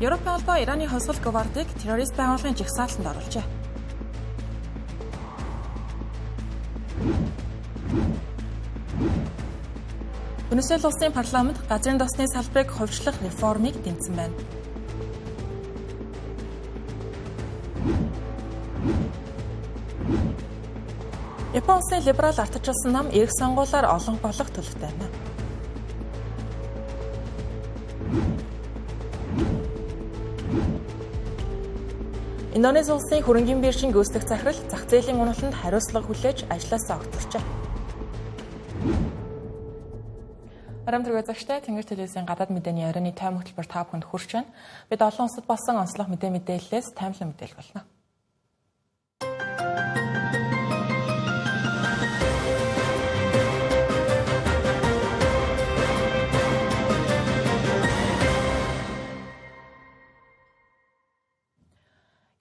Европын холбоо Ираны хувьсгал гвардыг террорист байгууллагын жагсаалтанд оруулжээ. Венесуэл улсын парламент газрын тосны салбарыг хувьчлах реформыг дэмжсэн байна. Япон улсын либерал ардчилсан нам эрх сонгуулиар олон болох төлөвтэй байна. Индонези улсын хөрөнгийн биржийн гүйцэтгэх захирал зах зээлийн уналтанд хариуцлага хүлээж ажлаасаа огторчээ. Оройн төргөө загштай Тэнгэр телевизийн гадаад мэдээний оройн тайм хөтөлбөр та бүхэнд хүрч байна. Бид олон улсад болсон онцлог мэдээ мэдээллээс таймлан мэдээлэх болно.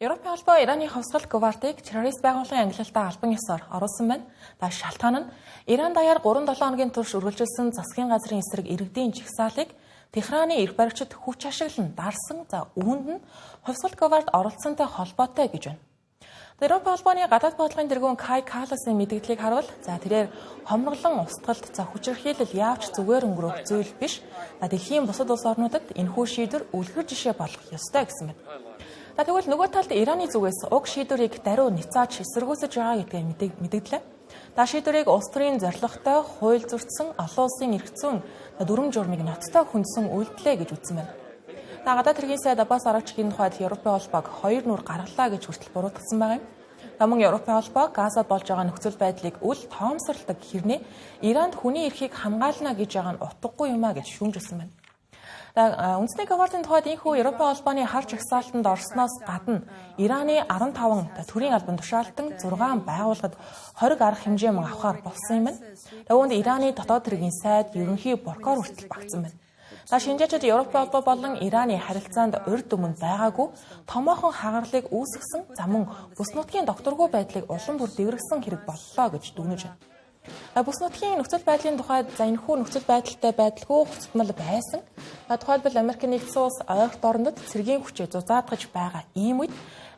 Европын холбоо Ираны хувьсгал гвардыг террорист байгууллагын ангилалдаа албан ёсоор оруулсан байна. За шалтгаан нь Иран даяар 3-7 хоногийн турш үргэлжилсэн засгийн газрын эсрэг иргэдийн жагсаалыг Техраны эрх баригчид хүч ашиглан дарсан. За үүнд нь хувьсгал гвард оролцсонтой холбоотой гэж байна. Европын холбооны гадаад бодлогын тэргүүн Кай Калласын мэдээллийг харуул. За тэрээр хомроглон устгалт за хүчирхийлэл яавч зүгээр өнгөрөх зүйл биш. За дэлхийн бусад улс орнуудад энэхүү шийдвэр үлгэр жишээ болох ёстой гэсэн байна. За тэгвэл нөгөө талд Ираны зүгээс уг шийдвэрийг даруй няцааж эсэргүүцэж байгаа гэдгээ мэдэгдлээ. За шийдвэрийг улс төрийн зорилготой хууль зөрчсөн олон улсын эрх зүйн дүрм журмыг ноцтой хүндсэн үйлдэлээ гэж үзсэн байна. За гадаад хэргийн сайд Аббас Арагчгийн тухайд Европын холбоог хоёр нүр гаргалаа гэж хүртэл буруутгасан байгаа юм. За мөн Европын холбоо Газад болж байгаа нөхцөл байдлыг үл тоомсорлдог хэрнээ Иранд хүний эрхийг хамгаална гэж байгаа нь утгагүй юм а гэж шүүмжилсэн байна. Үндэсний гвардын тухайд энэхүү Европын холбооны хар жагсаалтанд орсноос гадна Ираны 15 төрийн албан тушаалтан 6 байгууллагад хориг арга хэмжээ мөн авахар болсон юм байна. Үүнд Ираны дотоод хэргийн сайд, ерөнхий прокурор хүртэл багтсан байна. За шинжээчид Европын холбоо болон Ираны харилцаанд урд өмнө байгаагүй томоохон хагарлыг үүсгэсэн за мөн бүс нутгийн докторгүй байдлыг улам бүр дэврэгсэн хэрэг боллоо гэж дүгнэж байна. Бүс нутгийн нөхцөл байдлын тухайд за энэхүү нөхцөл байдалтай байдалгүй хуцтмал байсан. Тухайлбал Америк нэгдсэн улс ойрт орондод цэргийн хүчээ зузаадгаж байгаа ийм үед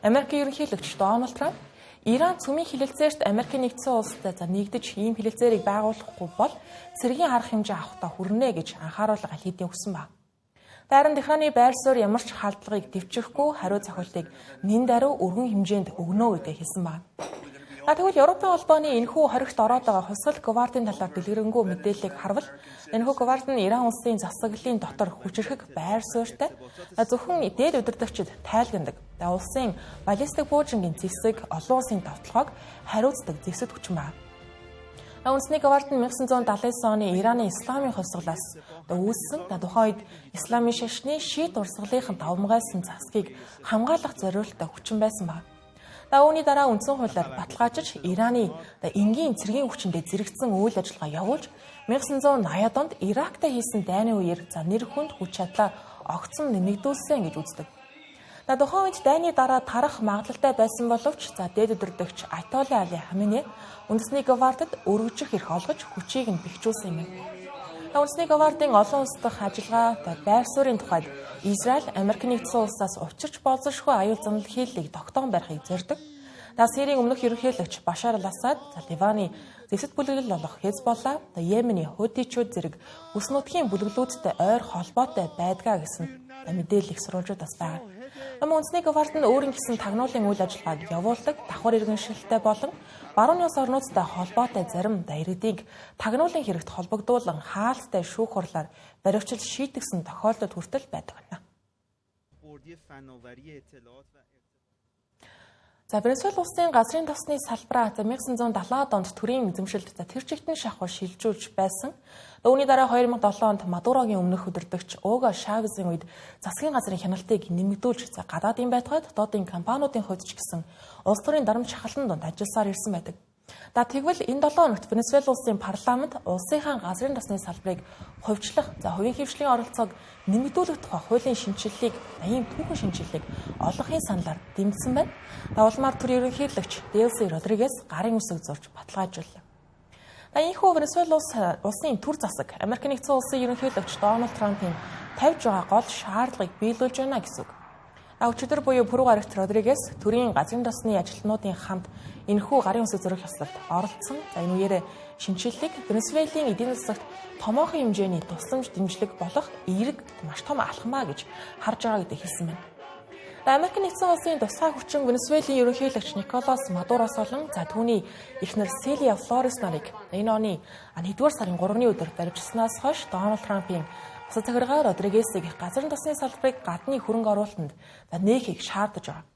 Америкийн ерөнхийлөгч Дональд Трамп Иран цөмийн хилэлцээрт Америк нэгдсэн улстай за нэгдэж ийм хилэлцээрийг байгуулахгүй бол цэргийн арга хэмжээ авахдаа хүрнэ гэж анхааруулга аль хэдийн өгсөн ба. Харин Техраны байр суурь ямар ч халдлагыг дэвчрэхгүй хариу цохилтыг нэн даруй өргөн хэмжээнд өгнө гэдгээ хэлсэн ба. За тэгвэл Европын холбооны энэхүү хоригт ороод байгаа хувьсгал гвардын талаар дэлгэрэнгүй мэдээллийг харвал энэхүү гвард нь Иран улсын засаглалын дотор хүчирхэг байр суурьтай зөвхөн дээд удирдагчид тайлгандаг. За улсын баллистик буужингийн зэвсэг олон улсын довтлогоог хариуцдаг зэвсэгт хүчин байна. Үндэсний гвард нь 1979 оны Ираны исламын хувьсгалаас үүссэн. Тухайн үед исламын шашны шийд урсгалынхан давмгайлсан засгийг хамгаалах зориулттай хүчин байсан байна. Үүний дараа үндсэн хуулиар баталгаажиж Ираны энгийн цэргийн хүчиндээ зэрэгцсэн үйл ажиллагаа явуулж 1980-ад онд Ирактай хийсэн дайны үеэр за нэр хүнд хүч чадлаа огцом нэмэгдүүлсэн гэж үздэг. За тухайн үед дайны дараа тарах магадлалтай байсан боловч за дээд удирдагч Айтолла Али Хаминэ үндэсний гвардад өргөжих эрх олгож хүчийг нь бэхжүүлсэн юм байна. Үндэсний гвардын олон улс дахь ажиллагаа байр суурийн тухайд Израиль, Америк нэгдсэн улсаас учирч болзошгүй аюул заналт хийллийг тогтоон барихыг зорддог. За Сирийн өмнөх ерөнхийлөгч Башар ал-Асад, за Ливаны зэвсэт бүлэглэл болох Хезболла, Йемений хутичууд зэрэг бүс нутгийн бүлэглүүдтэй ойр холбоотой байдгаа гэсэн мэдээлэл их сурвалжууд бас байгаа. Мөн үндэсний гвард нь өөрийн гэсэн тагнуулын үйл ажиллагааг явуулдаг давхар иргэншилтэй болон барууны улс орнуудтай холбоотой зарим иргэдийг тагнуулын хэрэгт холбогдуулан хаалттай шүүх хурлаар баривчилж шийтгсэн тохиолдол хүртэл байдаг байна. За Венесуэл улсын газрын тосны салбараа 1970-ад онд төрийн эзэмшилд за тэр чигтэн шахуу шилжүүлж байсан. Үүний дараа 2007 онд Мадурогийн өмнөх удирдагч Уго Шавезийн үед засгийн газрын хяналтыг нэмэгдүүлж за гадаадын байтугай дотоодын компаниудын хувьд ч гэсэн улс төрийн дарамт шахалтан дунд ажилласаар ирсэн байдаг. За тэгвэл энэ 7 хоногт Венесуэл улсын парламент улсынхаа газрын тосны салбарыг хувьчлах, за хувийн хэвшлийн оролцоог нэмэгдүүлэх тухай хуулийн шинэчлэлийг, ийм түүхэн шинэчлэлийг олонхын саналаар дэмжсэн байна. Улмаар төр ерөнхийлөгч Делси Родригес гарын үсэг зурж баталгаажууллаа. За энэхүү Венесуэл улсын төр засаг Америк нэгдсэн улсын ерөнхийлөгч Дональд Трампын тавьж байгаа гол шаардлагыг биелүүлж байна гэсэн үг. Өчигдөр буюу пүрэв гарагт Родригес төрийн газрын тосны ажилтнуудын хамт энэхүү гарын үсэг зураг ёслолд оролцсон. За, энэ үеэр шинэчлэлийг Венесуэлийн эдийн засагт томоохон хэмжээний тусламж дэмжлэг болох эерэг маш том алхмаа гэж харж байгаа гэдгийг хэлсэн байна. Америк нэгдсэн улсын тусгай хүчин Венесуэлийн ерөнхийлөгч Николас Мадуроос болон за түүний эхнэр Селия Флорес нарыг энэ оны 1-р сарын 3-ны өдөр баривчилснаас хойш Дональд Трампын бусад захиргаа Родригесийг газрын тосны салбарыг гадны хөрөнгө оруулалтанд нээхийг шаардаж байгаа.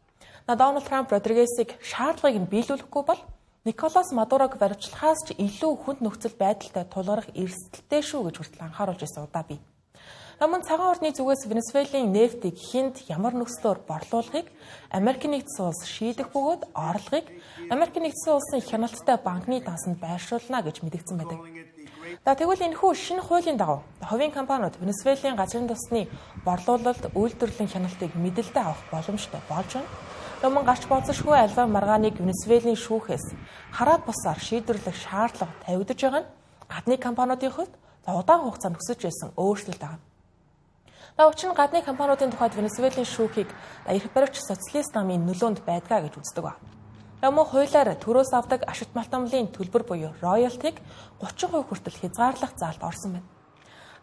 Дональд Трамп Родригесийг шаардлагыг нь биелүүлэхгүй бол Николас Мадурог баривчлахаас ч илүү хүнд нөхцөл байдалтай тулгарх эрсдэлтэй шүү гэж хүртэл анхааруулж байсан удаа бий. Мөн цагаан ордны зүгээс Венесуэлийн нефтийг хинт ямар нөхцлөөр борлуулахыг Америк нэгдсэн улс шийдэх бөгөөд орлогыг Америк нэгдсэн улсын хяналттай банкны дансанд байршуулна гэж мэдэгдсэн байдаг. За, тэгвэл энэхүү шинэ хуулийн дагуу хувийн компаниуд Венесуэлийн газрын тосны борлуулалт, үйлдвэрлэлийн хяналтыг мэдэлдээ авах боломжтой болж байна. Мөн гарч болзошгүй альва маргааныг Венесуэлийн шүүхээс хараад бусаар шийдвэрлэх шаардлага тавигдаж байгаа нь гадны компаниудын хувьд удаан хугацаанд өсөж байсан өөрчлөлт байна. Учир нь гадны компаниудын тухайд Венесуэлийн шүүхийг эрх баригч социалист намын нөлөөнд байдгаа гэж үздэг ба. Мөн хуулиар төрөөс авдаг ашигт малтамлын төлбөр буюу роялтиг 30% хүртэл хязгаарлах заалт орсон байна.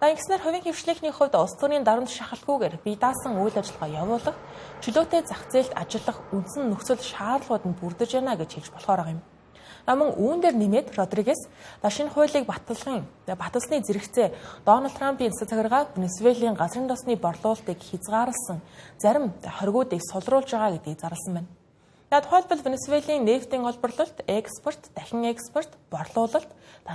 Ингэснээр хувийн хэвшлийнхний хувьд улс төрийн дарамт шахалтгүйгээр бие даасан үйл ажиллагаа явуулах, чөлөөтэй зах зээлд ажиллах үндсэн нөхцөл шаардлагууд нь бүрдэж байна гэж хэлж болохоор байгаа юм. Мөн үүн дээр нэмээд Родригес шинэ хуулийг баталсны зэрэгцээ Дональд Трампын засаг захиргаа Венесуэлийн газрын тосны борлуулалтыг хязгаарласан зарим хоригуудыг сулруулж байгаа гэдгийг зарласан байна. Тухайлбал Венесуэлийн нефтийн олборлолт, экспорт, дахин экспорт, борлуулалт,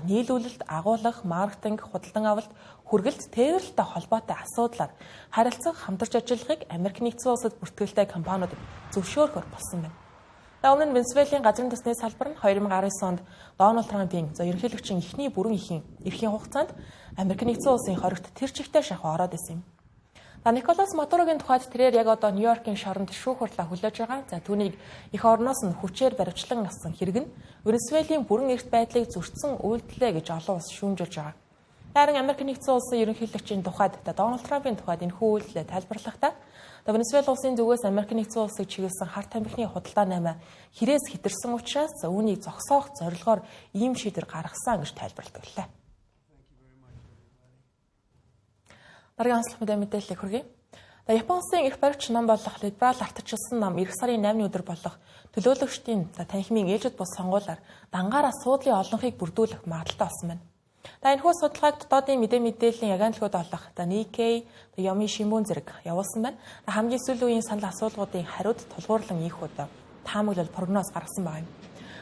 нийлүүлэлт, агуулгах, маркетинг, худалдан авалт, хүргэлт, тээвэрлэлтэй холбоотой асуудлаар харилцах, хамтарч ажиллахыг Америк нэгдсэн улсад бүртгэлтэй компаниуд зөвшөөрөхөр болсон байна. Өмнө нь Венесуэлийн газрын тосны салбар нь 2019 онд Дональд Трампын ерөнхийлөгчийн эхний бүрэн эрхийн хугацаанд Америк нэгдсэн улсын хоригт тэр чигтээ шахуу ороод исэн юм. Николас Мадурогийн тухайд тэрээр яг одоо Нью-Йоркийн шоронд шүүх хурлаа хүлээж байгаа. За, түүнийг эх орноос нь хүчээр баривчлан авсан хэрэг нь Венесуэлийн бүрэн эрхт байдлыг зөрчсөн үйлдэлээ гэж олон улс шүүмжилж байгаа. Харин Америк нэгдсэн улсын ерөнхийлөгчийн тухайд Дональд Трампын тухайд энэхүү үйлдэлээ тайлбарлахдаа Венесуэл улсын зүгээс Америк нэгдсэн улсыг чиглэсэн хар тамхины худалдаа наймаа хэрээс хэтэрсэн учраас үүнийг зогсоох зорилгоор ийм шийдвэр гаргасан гэж тайлбарладаг лээ. Дараагийн онцлог мэдээллийг хүргэе. Япон улсын эрх баригч нам болох либерал ардчилсан нам эх сарын 8-ны өдөр болох төлөөлөгчдийн танхимын ээлжид бус сонгуулиар дангаар асуудлын олонхийг бүрдүүлэх магадлалтай болсон байна. Энэхүү судалгааг дотоодын мэдээллийн агентлагууд болох Nikkei, Yomi Shimbun зэрэг явуулсан байна. Хамгийн сүүлийн үеийн санал асуулгуудын хариуд тулгуурлан ийхүү таамаглал прогноз гаргасан байна.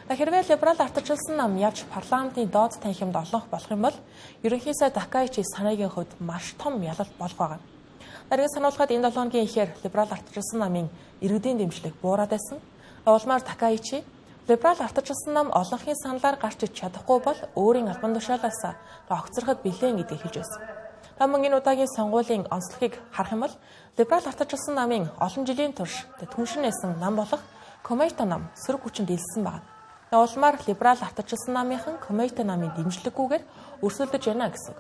Хэрвээ либерал ардчилсан нам явж парламентын доод танхимд олонх болох юм бол ерөнхий сайд Такаичи Санагийн хувьд маш том ялалт болох байгаа. Дараагийн сануулгад энэ 7 хоногийн ихээр либерал ардчилсан намын иргэдийн дэмжлэг буураад байсан. Улмаар Такаичи либерал ардчилсан нам олонхын саналаар гарч ич чадахгүй бол өөрийн албан тушаалаас огцроход бэлэн гэдгийг хэлж байсан. Мөн энэ удаагийн сонгуулийн онцлогийг харах юм бол либерал ардчилсан намын олон жилийн турш түншин нээсэн нам болох Комейто нам сөрөг хүчинд элссэн байна. Улмаар либерал ардчилсан намынхан Комейто намын дэмжлэггүйгээр өрсөлдөж байна гэсэн үг.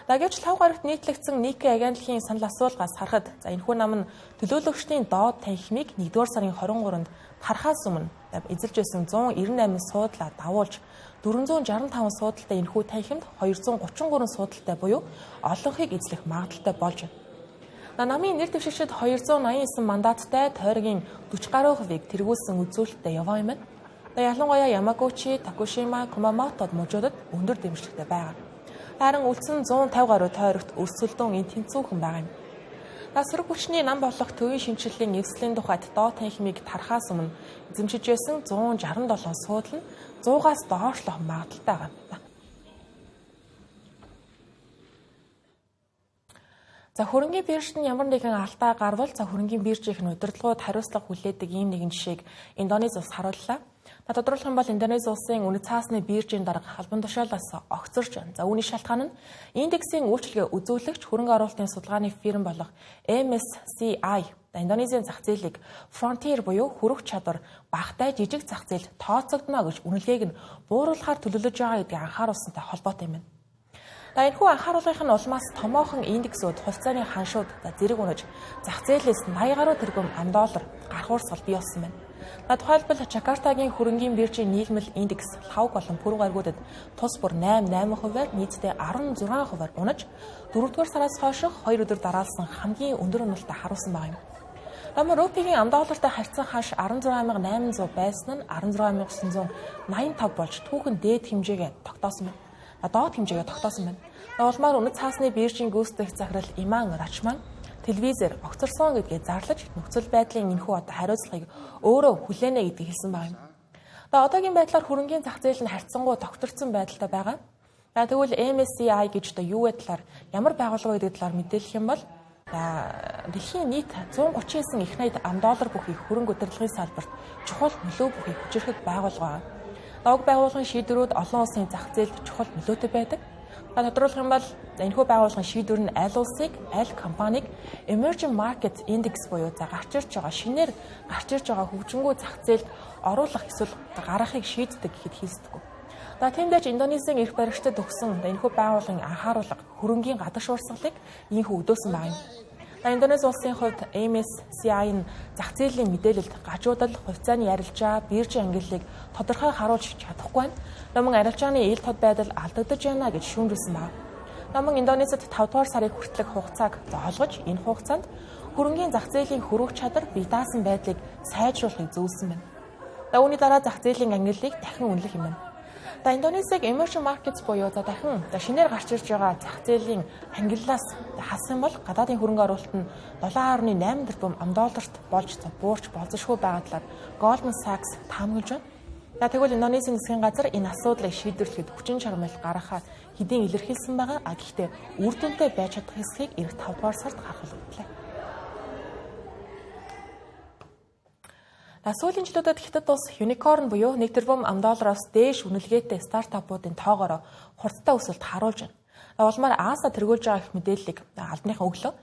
Гэвч лав гарагт нийтлэгдсэн Nikkei агентлагийн санал асуулгаас харахад энэхүү нам нь төлөөлөгчдийн доод танхимыг 1-р сарын 23-нд тархаас өмнө эзэлж байсан 198 суудлаа давуулж 465 суудалтай энэхүү танхимд 233 суудалтай буюу олонхыг эзлэх магадлалтай болж байна. Намын нэр дэвшигчид 289 мандаттай тойргийн 40 гаруй хувийг тэргүүлсэн үзүүлэлттэй яваа юм байна. Ялангуяа Ямагучи, Токушима, Кумамото мужуудад өндөр дэмжлэгтэй байгаа. Харин үлдсэн 150 гаруй тойрогт өрсөлдөөн энэ тэнцүүхэн байгаа юм. Сөрөг хүчний нам болох төвийн шинэчлэлийн эвслийн тухайд доод танхимыг тархаас өмнө эзэмшиж байсан 167 суудал нь 100-аас доошлох магадлалтай байгаа юм. За, хөрөнгийн биржид нь ямар нэгэн алдаа гарвал хөрөнгийн биржийн удирдлагууд хариуцлага хүлээдэг ийм нэгэн жишээг Индонез улс харууллаа. Тодорхойлох юм бол Индонез улсын үнэт цаасны биржийн дарга албан тушаалаас огцорч байна. За, үүний шалтгаан нь индексийн үйлчилгээ үзүүлэгч хөрөнгө оруулалтын судалгааны фирм болох MSCI Индонезийн зах зээлийг Frontier буюу хөрөх чадвар багатай жижиг зах зээл тооцогдоно гэж үнэлгээг нь бууруулахаар төлөвлөж байгаа гэдгийг анхааруулсантай холбоотой юм байна. За энэхүү анхааруулгын нь улмаас томоохон индексүүд хувьцааны ханшууд зэрэг унаж зах зээлээс 80 гаруй тэрбум ам доллар гарах урсгал бий болсон байна. За тухайлбал Жакартагийн хөрөнгийн биржийн нийлмэл индекс лхавг болон пүрэв гаригуудад тус бүр 8.8%-аар нийтдээ 16%-аар унаж 4-р сараас хойших 2 өдөр дараалсан хамгийн өндөр уналтаа харуулсан байгаа юм. Намар рупигийн ам доллартай харьцан ханш 16,800 байсан нь 16,985 болж түүхэн дээд хэмжээгээ тогтоосон байна. Доод хэмжээгээ тогтоосон байна. Улмаар үнэт цаасны биржийн гүйцэтгэх захирал Иман Рачман телевизээр огцорсон гэдгээ зарлаж нөхцөл байдлын энэхүү одоо хариуцлагыг өөрөө хүлээнэ гэдгийг хэлсэн байгаа юм. Одоогийн байдлаар хөрөнгийн зах зээл нь харьцангуй тогтворцсон байдалтай байгаа. Тэгвэл MSCI гэж одоо юу вэ талаар ямар байгууллага гэдэг талаар мэдээлэх юм бол дэлхийн нийт 139 их найд ам доллар бүхий хөрөнгө удирдлагын салбарт чухал нөлөө бүхий хүчирхэг байгууллага. Уг байгууллагын шийдвэрүүд олон улсын зах зээлд чухал нөлөөтэй байдаг. Тодорхойлох юм бол энэхүү байгууллагын шийдвэр нь аль улсыг, аль компанийг Emerging Market Index буюу за гарч ирж байгаа шинээр гарч ирж байгаа хөгжингүү зах зээлд оруулах эсвэл гаргахыг шийддэг гэхэд хийсдэггүй. За тийм дэж Индонезийн эрх баригчдад өгсөн энэхүү байгууллагын анхааруулга хөрөнгийн гадагш урсгалыг ийхүү өдөөсөн байгаа юм. За Индонези улсын хувьд MSCI нь зах зээлийн мэдээлэлд гажуудал, хувьцааны арилжаа, биржийн ангиллыг тодорхой харуулж чадахгүй байна. Мөн арилжааны ил тод байдал алдагдаж байна гэж шүүмжилсэн байна. Мөн Индонезид 5 дугаар сарыг хүртэлх хугацааг зоолгож энэ хугацаанд хөрөнгийн зах зээлийн хөрвөх чадар бие даасан байдлыг сайжруулахыг зөвлөсөн байна. Үүний дараа зах зээлийн ангиллыг дахин үнэлэх юм байна. За Индонезиг emerging markets буюу за дахин шинээр гарч ирж байгаа зах зээлийн ангиллаас хассан бол гадаадын хөрөнгө оруулалт нь 7.8 тэрбум ам долларт болж буурч болзошгүй байгаа талаар Goldman Sachs таамаглаж байна. За тэгвэл Индонезийн засгийн газар энэ асуудлыг шийдвэрлэхэд хүчин чармайл гаргахаа хэдийн илэрхийлсэн байгаа. А гэхдээ үр дүнтэй байж чадах хэсгийг эх 5 дугаар сард харах боловтлаа. Сүүлийн жилүүдэд Хятад улс unicorn буюу 1 тэрбум ам доллароос дээш үнэлгээтэй стартапуудын тоогоороо хурдтай өсөлт харуулж байна. Улмаар Азад тэргүүлж байгаа их мэдээллийг албаныхан өглөө.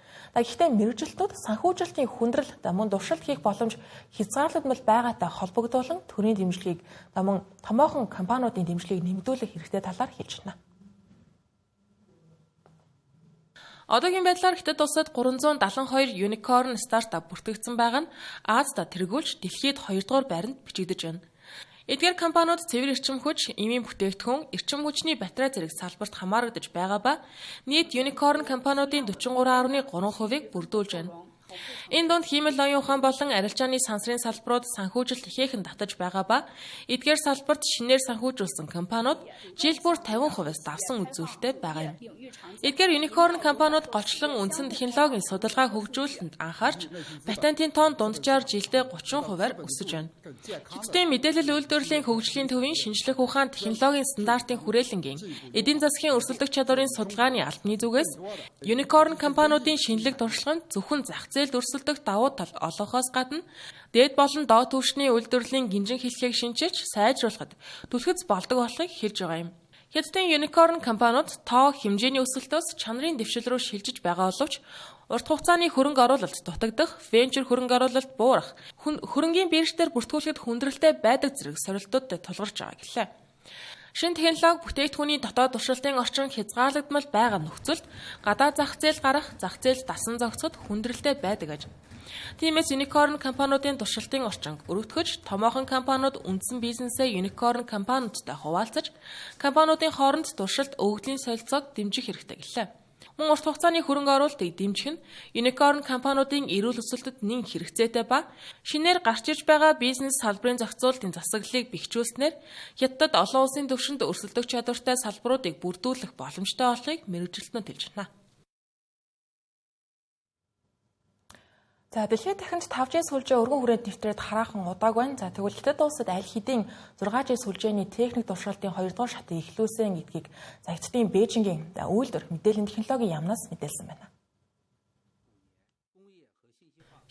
Гэхдээ мэргэжилтүүд санхүүжилтийн хүндрэл мөн туршилт хийх боломж хязгаарлагдмал байгаатай холбогдуулан төрийн дэмжлэгийг мөн томоохон компаниудын дэмжлэгийг нэмэгдүүлэх хэрэгтэй талаар хэлж байна. Одоогийн байдлаар Хятад улсад 372 unicorn стартап бүртгэгдсэн байгаа нь Азад тэргүүлж дэлхийд 2 дугаар байранд бичигдэж байна. Эдгээр компаниуд цэвэр эрчим хүч, эмийн бүтээгдэхүүн, эрчим хүчний батарей зэрэг салбарт хамаарагдаж байгаа ба нийт unicorn компаниудын 43.3%-ийг бүрдүүлж байна. Энэ дунд хиймэл оюун ухаан болон арилжааны сансрын салбарууд санхүүжилт ихээхэн татаж байгаа ба эдгээр салбарт шинээр санхүүжүүлсэн компаниуд жил бүр 50%-аас давсан үзүүлэлттэй байгаа юм. Эдгээр unicorn компаниуд голчлон үндсэн технологийн судалгаа хөгжүүлэлтэнд анхаарч патентын тоон дунджаар жилдээ 30%-аар өсөж байна. Хятадын мэдээлэл үйлдвэрлэлийн хөгжлийн төвийн шинжлэх ухаан технологийн стандартын хүрээлэнгийн эдийн засгийн өрсөлдөх чадварын судалгааны албаны зүгээс unicorn компаниудын шинэлэг туршлага нь зөвхөн зах зээлд өрсөлдөх давуу тал олгохоос гадна дээд болон доод түвшний үйлдвэрлэлийн гинжин хэлхийг шинчилж сайжруулахад түлхэц болдог болохыг хэлж байгаа юм. Хятадын unicorn компаниуд тоо хэмжээний өсөлтөөс чанарын дэвшил рүү шилжиж байгаа боловч урт хугацааны хөрөнгө оруулалт дутагдах, венчур хөрөнгө оруулалт буурах, хөрөнгийн бирждэр бүртгүүлэхэд хүндрэлтэй байдаг зэрэг сорилтуудтай тулгарч байгаа гэлээ. Шинэ технологи бүтээгдэхүүний дотоод туршилтын орчин хязгаарлагдмал байгаа нөхцөлд гадаа зах зээл гарах, зах зээлд дасан зогсоход хүндрэлтэй байдаг аж. Тиймээс unicorn компаниудын туршилтын орчинг өргөтгөж, томоохон компаниуд үндсэн бизнесээ unicorn компаниудтай хуваалцаж, компаниудын хооронд туршилт өгөгдлийн солилцоог дэмжих хэрэгтэй гэлээ. Мөн урт хугацааны хөрөнгө оруулалтыг дэмжих нь unicorn компаниудын эрүүл өсөлтөд нэн хэрэгцээтэй ба шинээр гарч ирж байгаа бизнес салбарын зохицуулалтын засаглалыг бэхжүүлснээр Хятадд олон улсын түвшинд өрсөлдөх чадвартай салбаруудыг бүрдүүлэх боломжтой болохыг мэргэжилтнүүд хэлж байна. За дэлхийн дахинд 5G сүлжээ өргөн хүрээнд нэвтрээд хараахан удааг байна. За тэгвэл Хятад улсад аль хэдийн 6G сүлжээний техник туршилтын 2 дугаар шатыг эхлүүлсэн гэдгийг за Хятадын Бээжингийн үйлдвэр мэдээллийн технологийн яамнаас мэдээлсэн байна.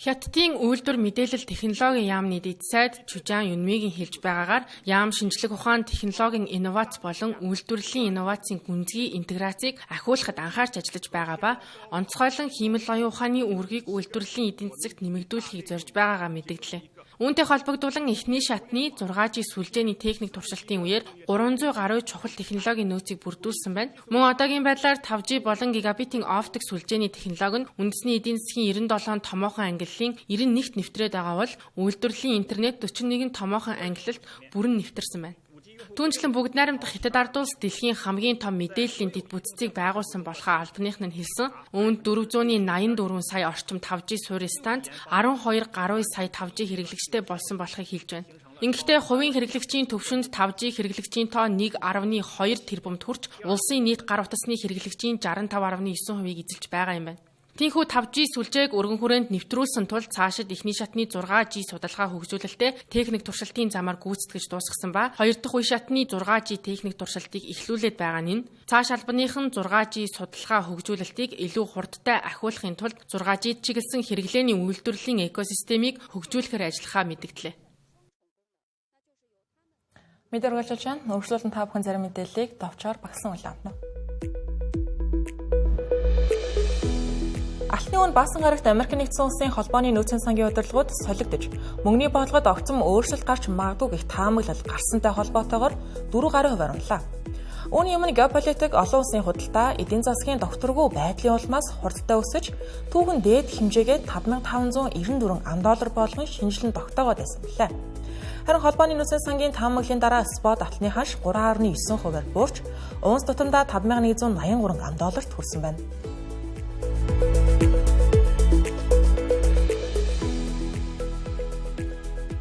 Хятадын үйлдвэр мэдээлэл технологийн яамны дэд сайд Чужан Юнмигийн хэлж байгаагаар яам шинжлэх ухаан технологийн инновац болон үйлдвэрлэлийн инновацийн гүнзгий интеграцийг ахиулахад анхаарч ажиллаж байгаа ба онцгойлон хиймэл оюун ухааны үүргийг үйлдвэрлэлийн эдийн засагт нэмэгдүүлэхийг зорж байгаагаа мэдэгдлээ. Үүнтэй холбогдуулан эхний шатны 6G сүлжээний техник туршилтын үеэр 300 гаруй чухал технологийн нөөцийг бүрдүүлсэн байна. Мөн одоогийн байдлаар 5G болон гигабитын оптик сүлжээний технологи нь үндэсний эдийн засгийн 97 томоохон ангиллын 91-т нэвтрээд байгаа бол үйлдвэрлэлийн интернет 41 томоохон ангилалд бүрэн нэвтэрсэн байна. Түүнчлэн бүгд найрамдах Хятад ард улс дэлхийн хамгийн том мэдээллийн дэд бүтцийг байгуулсан болохоо албаных нь хэлсэн. Үүнд 484 сая орчим 5G суурь станц, 12 гаруй сая 5G хэрэглэгчтэй болсон болохыг хэлж байна. Ингэхдээ хувийн хэрэглэгчийн төвшөнд 5G хэрэглэгчийн тоо 1.2 тэрбумд хүрч улсын нийт гар утасны хэрэглэгчийн 65.9%-ийг эзэлж байгаа юм байна. Тиймээс 5G сүлжээг өргөн хүрээнд нэвтрүүлсэн тул цаашид эхний шатны 6G судалгаа хөгжүүлэлтээ техник туршилтын замаар гүйцэтгэж дуусгасан ба хоёр дахь үе шатны 6G техник туршилтыг эхлүүлээд байгаа нь энэ. Цааш албаныхан 6G судалгаа хөгжүүлэлтийг илүү хурдтай ахиулахын тулд 6G-д чиглэсэн хэрэглээний үйлдвэрлэлийн экосистемийг хөгжүүлэхээр ажиллахаа мэдэгдлээ. Мэдээ үргэлжлүүлж байна. Өөрчлөлтөн та бүхэн зарим мэдээллийг товчоор багсан үйл авна. Алтны үн баасан гарагт Америк нэгдсэн улсын холбооны нөөцийн сангийн удирдлагууд солигдож, мөнгөний бодлогод огцом өөрчлөлт гарч магадгүй гэх таамаглал гарсантай холбоотойгоор 4 гаруй хувиар унлаа. Үүний өмнө геополитик олон улсын худалдаа эдийн засгийн докторгүй байдлын улмаас хурдтай өсөж, түүхэн дээд хэмжээгээ 5594 ам доллар болгон шинжилэн тогтоогоод байсан билээ. Харин холбооны нөөцийн сангийн таамаглалын дараа спот алтны ханш 3.9 хувиар буурч, унц тутамдаа 5183 ам долларт хүрсэн байна.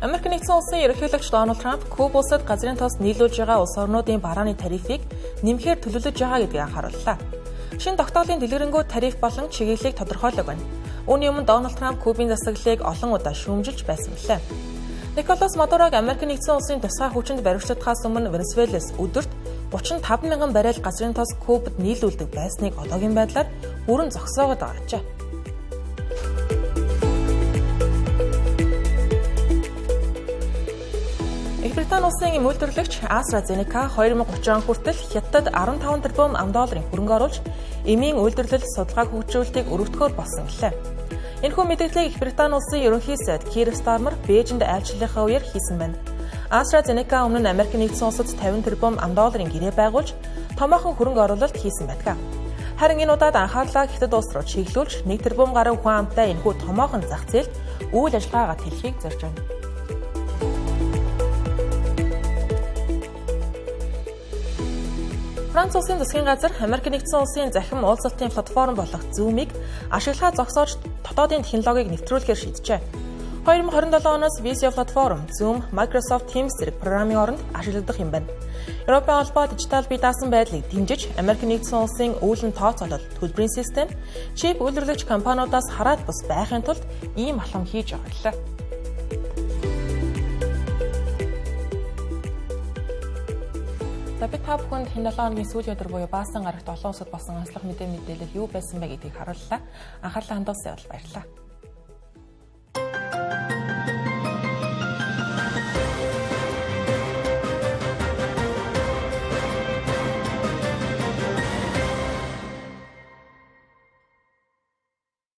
Америк нэгдсэн улсын ерөнхийлөгч Дональд Трамп Куб улсад газрын тос нийлүүлж байгаа улс орнуудын барааны тарифыг нэмэхээр төлөвлөж байгаа гэдгийг анхаарууллаа. Шинэ тогтоолын дэлгэрэнгүй тариф болон чиглэлийг тодорхойлог байна. Үүний өмнө Дональд Трамп Кубын засаглалыг олон удаа шүүмжилж байсан билээ. Николас Мадурог Америк нэгдсэн улсын тусгай хүчинд баривчлагдахаас өмнө Венесуэлээс өдөрт 35 мянган баррел газрын тос Кубад нийлүүлдэг байсныг одоогийн байдлаар бүрэн зогсоогоод байгаа ажээ. Их Британи улсын үйлдвэрлэгч AstraZeneca 2030 он хүртэл Хятадд 15 тэрбум ам долларын хөрөнгө оруулж эмийн үйлдвэрлэл судалгаа хөгжүүлэлтийг өргөтгөхөөр болсон гэлээ. Энэхүү мэдээллийг Их Британи улсын ерөнхий сайд Кир Стармер Бээжинд айлчлалынхаа үеэр хийсэн байна. AstraZeneca өмнө нь Америк нэгдсэн улсад 50 тэрбум ам долларын гэрээ байгуулж томоохон хөрөнгө оруулалт хийсэн байдаг. Харин энэ удаад анхаарлаа Хятад улс руу чиглүүлж 1 тэрбум гаруй хүн амтай энэхүү томоохон зах зээлд үйл ажиллагаагаа тэлхийг зорж байна. Франц улсын засгийн газар Америк нэгдсэн улсын захим уулзалтын платформ болох Zoom-ыг ашиглахаа зогсоож дотоодын технологиг нэвтрүүлэхээр шийджээ. 2027 оноос Visio платформ, Zoom, Microsoft Teams зэрэг програмын оронд ашиглагдах юм байна. Европын холбоо дижитал бие даасан байдлыг дэмжиж, Америк нэгдсэн улсын үүлэн тооцоолол, төлбөрийн систем, чип үйлдвэрлэгч компаниудаас хараат бус байхын тулд ийм алхам хийж байгаа гэлээ. За би та бүхэнд энэ 7 хоногийн сүүлийн өдөр буюу баасан гарагт олон улсад болсон онцлог мэдээлэл юу байсан бэ гэдгийг харууллаа. Анхаарлаа хандуулсан явдал баярлалаа.